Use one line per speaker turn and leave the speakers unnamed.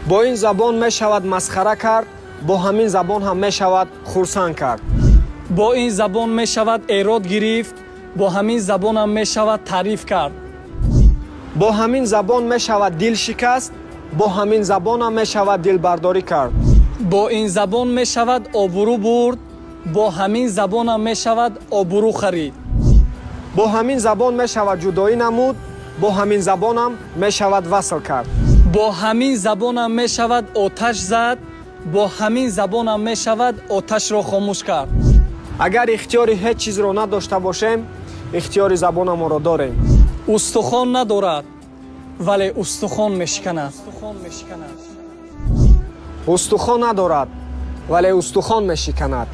Бо ин забон мешавад масхара кард, бо ҳамин забон ҳам мешавад хурсанд кард.
Бо ин забон мешавад эрод гирифт, бо ҳамин забонам мешавад таъриф кард.
Бо ҳамин забон мешавад дил шикаст, бо ҳамин забонам мешавад дилбардорӣ кард.
Бо ин забон мешавад обрӯ бурд, бо ҳамин забонам мешавад обрӯ харид.
Бо ҳамин забон мешавад ҷудоӣ намуд, бо ҳамин забонам мешавад васл кард.
Бо ҳамин забонам мешавад оташ зад, бо ҳамин забонам мешавад оташро хомӯш кард.
Агар ихтиёри ҳеҷ чизро надошта бошем, ихтиёри забонамонро дорем.
Устухон надорад, вале устухон мешиканад.
Устухон надорад, вале устухон мешиканад.